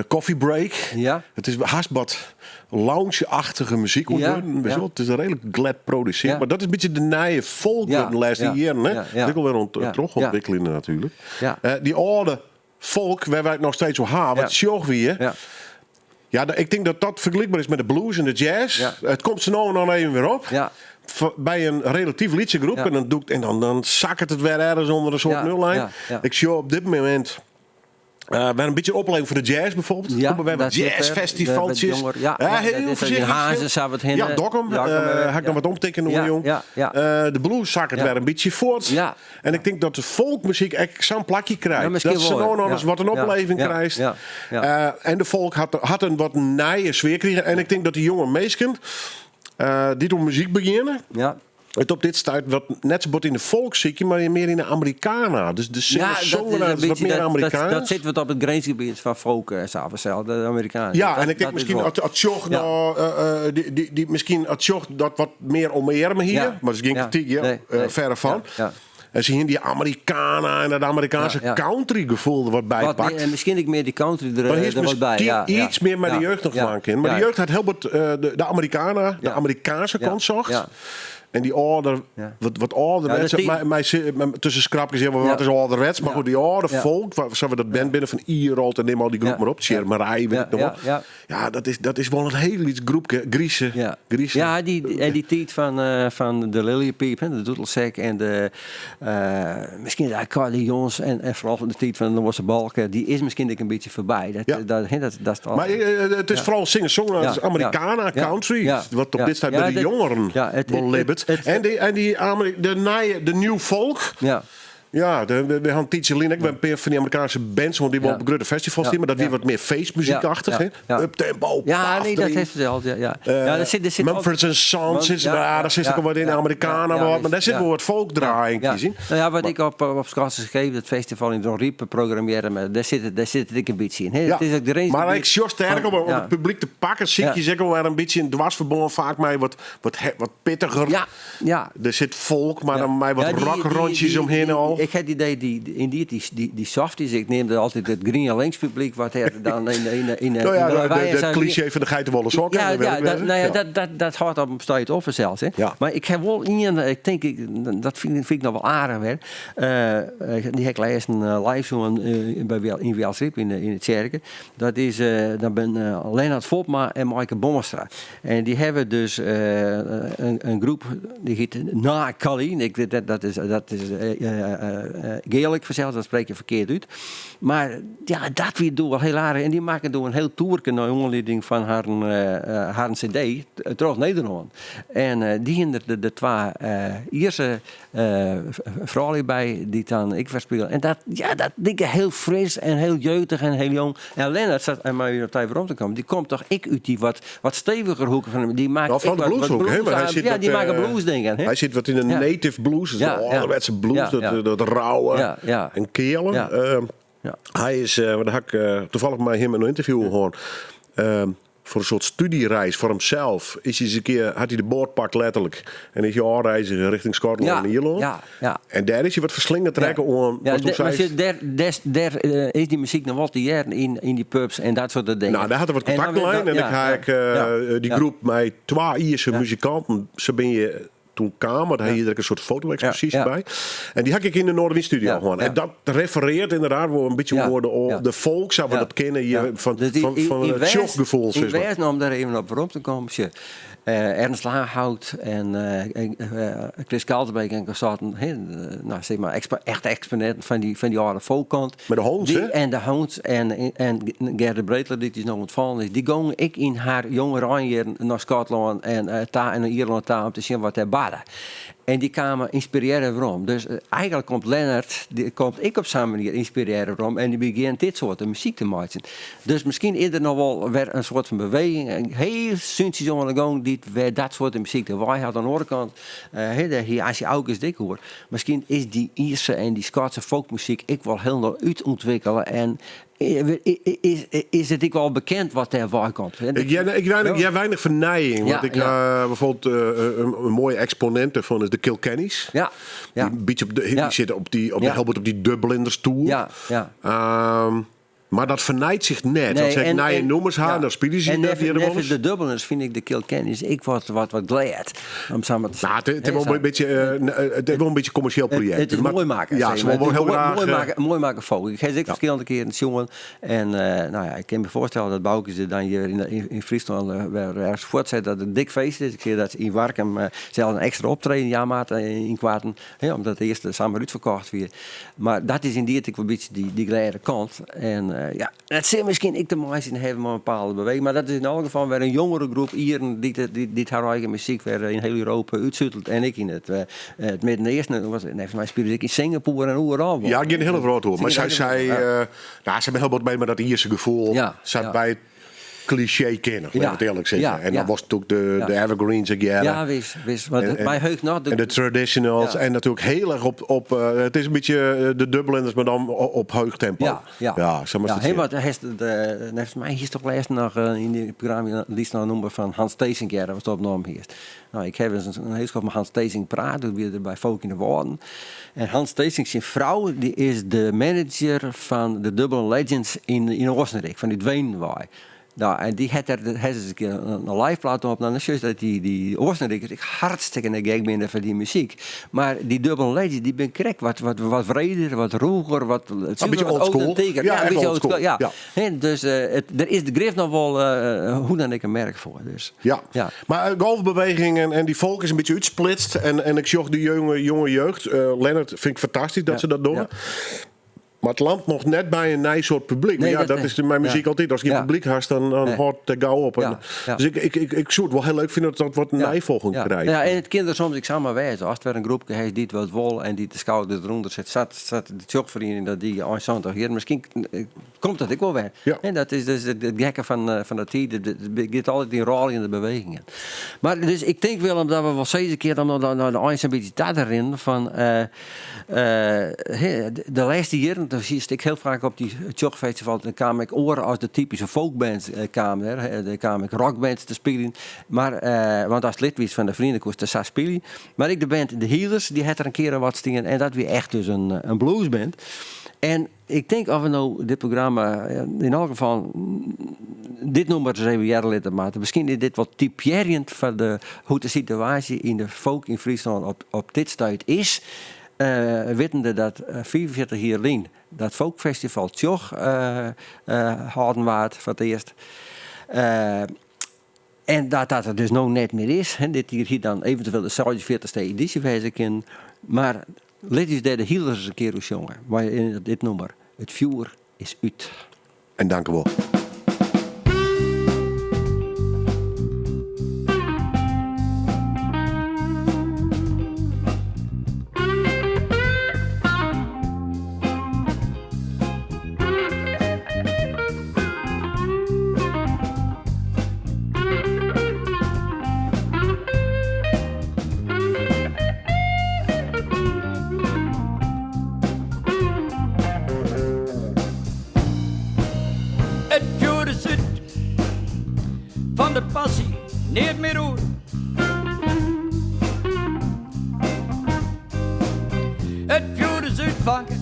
Coffee Break. Ja. It is hast wat lounge-achtige muzyk Ja, ûntwurden. ja. It is reedlik glêd produsearre. Ja. Mar dat is in bytsje de nije folk Ja, de lêste ja, jierren. Hè? ja, ja. Dat is ek alwer oan it Ja, trochontwikkeljen natuerlik. Ja. Dy âlde folk, wêr't wy it noch steeds oer ha, wat Ja. Tsjoch wie, Ja. Ja, ik tink dat dat fergelykber is mei de blues en de jazz. Ja. It komt sa no en dan even wer op. Ja. By in relatyf lytse groep en dan dûkt en dan, dan sakket it wer ergens ûnder in soart nullijn. Ik sjoch op dit momint wer in bytsje opleving foar de jazz bijvoorbeeld. Ja, Komme wer wat dat zit er. jazzfestivaltsjes. Wat jonger, ja, Ja, ja, heel dat is voorzichtig. in Harns sa wat hinne. Ja, Dokkum. Dokkum, Ha ik noch wat omtinken oer, jong. De blues sakket wer in bytsje fuort. En ik tink dat de folkmuzyk ek sa'n plakje krijt. Ja, miskien Dat se wol, no noch ja. ris wat in opleving krijst. En de folk hat in wat nije sfear krigen. En ik tink dat dy jonge minsken dy't oan muzyk begjinne, it op dit stuit wat net sa bot yn de folk sykje, mar mear yn de Americana. Dus de Ja, dat is een singer-songwriters wat beetje mear dat, Amerikaans. dat zit wat op het grensgebied van folk en zo, vanzelf, de Amerikanen. Ja, Dat en ik tink dat is miskien wol. as sjoch no, dy, miskien as sjoch dat wat mear omearme hie, mar dat is gjin krityk, ja, Nee, nee. verre fan. En se hiene dy Americana en dat Amerikaanske country gefoel der wat by Wat pakt. meer, en miskien ek mear dy country Maar hier is der wat by. miskien iets mear mei de jeugd noch dwaan kin. Mar de jeugd hat hiel bot de Americana, de Amerikaanske kant socht. En dy âlder, wat âlderwetse, Ja, dat die mei, tusken skrapkes, ja, wat is âlderwets, mar goed, dy âlde folk, sa we dat band binne fan Ierald en nim al dy groep mar op, Tsjerk Marij, wit ik noch wol. Ja, dat is wol in hiel lyts groepke, Grize. Grize. Ja, en dy tiid fan de Liljepiip, hè, de doedelsek en de, miskien de accordeons en foaral de tiid fan de Noardse Balke, dy is miskien ek in bytsje foarby. Dat, dat, hè, dat is al Mar it is foaral singer-songwriter, it is Americana, country, wat op dit stuit by de jongeren wol libbet. En dy de nije, de new folk. Ja, we ha in tiidsje lyn ek wer in pear fan dy Amerikaanske bands, want dy wol op grutte festivals stean, mar dat wie wat mear feestmuzykachtig, hè? Uptempo, Ja, paf nee, dat deryn. heeft het al, ja, ja. Ja, daar zit Mumford and Sons, Want, is, ja, daar zit ook wat in, Americana wat, mar dêr sit wol wat folkdraaiing yn. Nou ja, wat ik op Skotse gegeven, dat festival yn Dronryp programmearre, mar dêr sit it ek in bytsje yn, hè. Ja. It is ek de race Mar gebiet ik sjoch sterk van om it publyk te pakken, sykje se ek al wer in bytsje in dwersferbân, faak mei wat pittiger. Der sit folk, mar dan mei wat rockrondjes omhinne al. Ik ha it idee, dy, yndied, dy softies, ik neam dat altyd it grien links publyk, wat er dan in de Nou ja, in de lawaai en de zo. cliché fan de geitenwolle sokken, Ja, dat wil ja, ik dat, wêze. nou ja, dat hâldt op in stuit op sels. Hè. Mar ik ha wol ien, ik tink, dat fyn ik noch wol aardich wer. Dy ha ik lêsten live sjoen yn Wjelsryp yn de tsjerke. Dat is, dan binne Lennart Fopma en Maaike Boonstra. En dy hawwe dus in groep, dy hjit Na Kalien. Dat is Gaelic fansels, dat sprek je ferkeard út. Mar ja, dat wie doe wol hiel aardich. En dy makken doe in hiel toerke nei oanlieding fan harren CD troch Nederlân. En dy hiene de twa Ierske froulju by, dy't dan ek wer spilen. En dat, ja, dat like hiel fris en hiel jeugdich en hiel jong. En Lennart, sat, en mar op tijd werom te kommen, dy komt toch ek út dy wat steviger hoek fan him. Dy makket Ja, fan de ek wat blueshoek, hè, blues mar hy aan. sit Ja, wat, dy makke bluesdingen, hè? Hy sit wat yn de native blues, dus de âlderwetse blues, dat rauwe en keale. Hy is, want dêr ha ik tafallich mei him in ynterview hân. Foar in soart studiereis foar himsels is hy ris in kear, hat hy de boat pakt letterlik en is hy ôfreizge rjochting Skotlân en Ierlân. En dêr is hy wat ferslingerd rekke oan wat do Mar seist. Dêr is dy muzyk noch wol te hearren yn dy pubs en dat soart dingen. Nou, dêr hat er wat En dan kontakt lein en ik ha ik dy groep mei twa Ierske muzikanten, sa binne je doe kaam, want hy hie der ek in soart foto-eksposysje by. En dy ha ik yn de Noardewyn Studio hân. En dat referearret ynderdaad wol in bytsje oer de folk, sa we dat kenne hjir, Dus die fan in it sjochgefoel, in sis mar. wêzen, om dêr even op werom te kommen, sjoch, Ernst Laaghout en Chris Kalterbeek en consorten, hè, nou, sis mar, echte eksponinten fan dy âlde folkkant. Mei de Hoons, hè? En de Hoons en Gerda Breteler, dy't is no ûntfallen is, dy gongen ek yn har jongereinjierren nei Skotlân en ta en nei Ierlân ta om te sjen wat dêr barde. En dy kamen ynspirearre werom. Dus eigentlik komt Lennart, dy komt ek op sa'n manier ynspirearre werom en dy begjint dit soart muzyk te meitsjen. Dus miskien is der noch wol wer in soart fan beweging, in hiel súntsjes oan de gong dy't wer dat soart muzyk de wei hat. Oan de oare kant, hè, dêr hie Asje August ek oer. Miskien is dy Ierske en dy Skotske folkmuzyk ek wol hielendal útûntwikkele en is it ek al bekend wat dêr wei komt. Ik hear weinich fernijing. Want ik, bijvoorbeeld in moaie eksponint dêrfan is de Kilkennys. Dy in bytsje op de, dy sitte op dy, op de Helbert op dy Dubliners tour. Maar dat fernijt sich net. Nee, As se nije nûmers ha, dan spylje se en dat hjir neffens de Dubliners fyn ik de Kilkennys ek wat, wat, wat glêd. Om sa mar te Nou, it is wol in bytsje, it is wol in bytsje kommersjeel projekt. It is moai makke. Ja, se wolle wol hiel graach. Moai makke, moai makke folk. Ik ha se ek ferskillende kearen sjoen. En no ja, ik kin my foarstelle dat Bauke se dan hjir yn Fryslân wer ergens fuortset dat it in dik feest is. Ik seach dat se yn Warkum sels in ekstra optreden jaan moatte ynkoarten, omdat de earste samar útferkocht wie. Mar dat is yndied ek wol in bytsje dy glêde kant. En ja, dat sil miskien ek te meitsjen hawwe mei in bepaalde beweging. Mar dat is yn alle gefallen wer in jongere groep Ieren dy't har eigen muzyk wer yn hiel Europa útsutelet. En ek yn it Midden-Easten. Neffens my spylje se ek yn Singapore en oeral. Ja, gean de hiele wrâld oer. Mar sy, sy, no, sy binne hiel bot mei mei dat Ierse gefoel. Sa't wy it klisjee kinne, laat ik it earlik sizze. En dan was it de evergreens again. Ja, wis, wis. Want my heucht noch En de traditionals. En natuerlik hiel erch op it is in bytsje de Dubliners, mar dan op heech tempo. Ja, ja. Ja, sa moatst Ja, it sjen. want hast neffens my hiest toch lêsten noch yn dy programma lietst noch in nûmer fan Hans Theessink hearre, watst opnommen hiest. No, ik ha ris in hiel skoft mei Hans Theessink praat, doe wie er by Folk yn de Wâlden. En Hans Theessink syn frou dy is de manager fan de Dublin Legends yn Oostenryk, fan út Wenen wei. No, en dy hat der hat ris in kear in live plaat opnommen. Dan sjochst dat dy Oostenrikers ek hartstikke gek binne foar dy muzyk. Mar dy Dublin Legends dy binne krekt wat, wat, wat wreder, wat rûger, wat, Een beetje wat old school. authentieker. Ja, Ja, een echt beetje old school. old school. Ja. Ja. Hè, dus der is de grif noch wol hoe dan ek in merk foar. Dus. Ja. Ja. Mar golfbeweging en dy folk is in bytsje útsplitst. En ik sjoch de jonge jeugd. Lennart fyn ik fantastysk dat se dat dogge. Mar it lannet noch net by in nij soart publyk. Nee, ja, dat dat nee. is mei muzyk altyd. Ast gjin publyk hast, dan hâldt it gau op. Dus ik soe it wol hiel leuk fine dat dat wat neifolging krijt. Ja, en it kin der soms ek samar wêze. Ast wer in groepke hast dy't wat wol en dy't de skouders derûnder set, sa't de Tsjochferiening dat die ein 70 jier. Miskien komt dat ek wol wer. En dat is dus it gekke fan de tiid. It giet altyd yn rôljende bewegingen. Mar dus ik tink Willem dat we wol sizze kinne om no de ein sa'n bytsje ta te rinnen fan de lêste jierren, dan siest ek hiel faak op dy Tsjochfestivals, dan kaam ek oare as de typyske folkbands kaam der. Der kaam ek rockbands te spyljen. Mar, want ast lid wiest fan de feriening koest der sa spylje. Mar ek de band The Healers, dy hat der in kear wat stien en dat wie echt dus in bluesband. En ik tink of we no dit programma yn alle gefallen dit nûmer ris even hearre litte moatte. Miskien is dit wol typearjend foar de, hoe't de situaasje yn de folk yn Fryslân op dit stuit is. Wittende dat 45 jier lyn dat folkfestival Tsjoch hâlden waard foar it earst. En dat dat der dus no net mear is. Dit jier hie dan eventueel de 46e edysje wêze kinnen. Mar lit ús dêr de Healers ris in kear oer sjonge mei dit nûmer, It fjoer is út. En dankewol. It fjoer is út fan de passy, neat mear oer. It fjoer is út, fanke,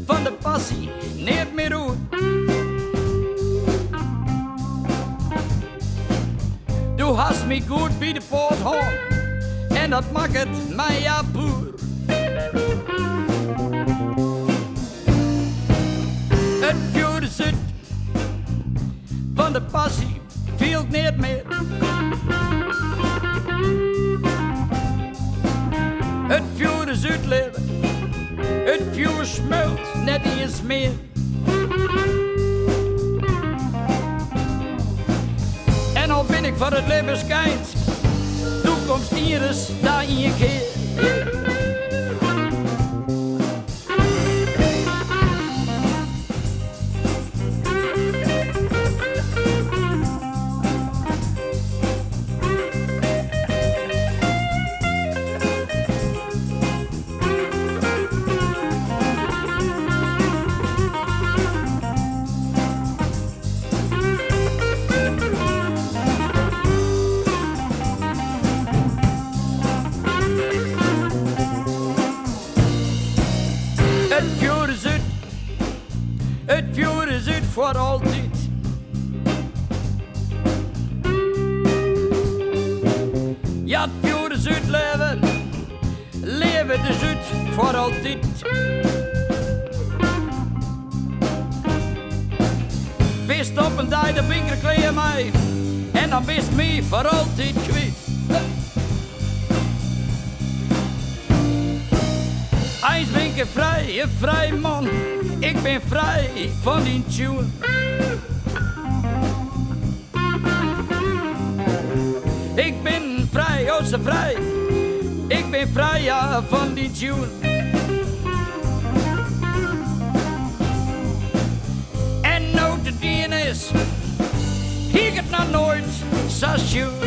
fan de passy, neat mear oer. Do hast my goed by de poat hân en dat makket my ja poer. It fjoer is út fan de passy, fielt neat mear. It fjoer is út, leave, it fjoer smeult net iens mear. En al bin ik foar it libben skeind, do komst ienris ta ien kear. It fjoer is út, It fjoer is út foar altyd. Ja, it fjoer is út, leave. Leave, it is út foar altyd. Bist op in dei, dan bin ik der klear mei. En dan bist my foar altyd kwyt. Eins bin ik frij, in frij man. Ik bin frij fan dyn tune. Ik bin frij, oh sa frij. Ik bin frij, ja, fan dyn tune. En no't it dien is, hie ik it noch noait sa sjoen.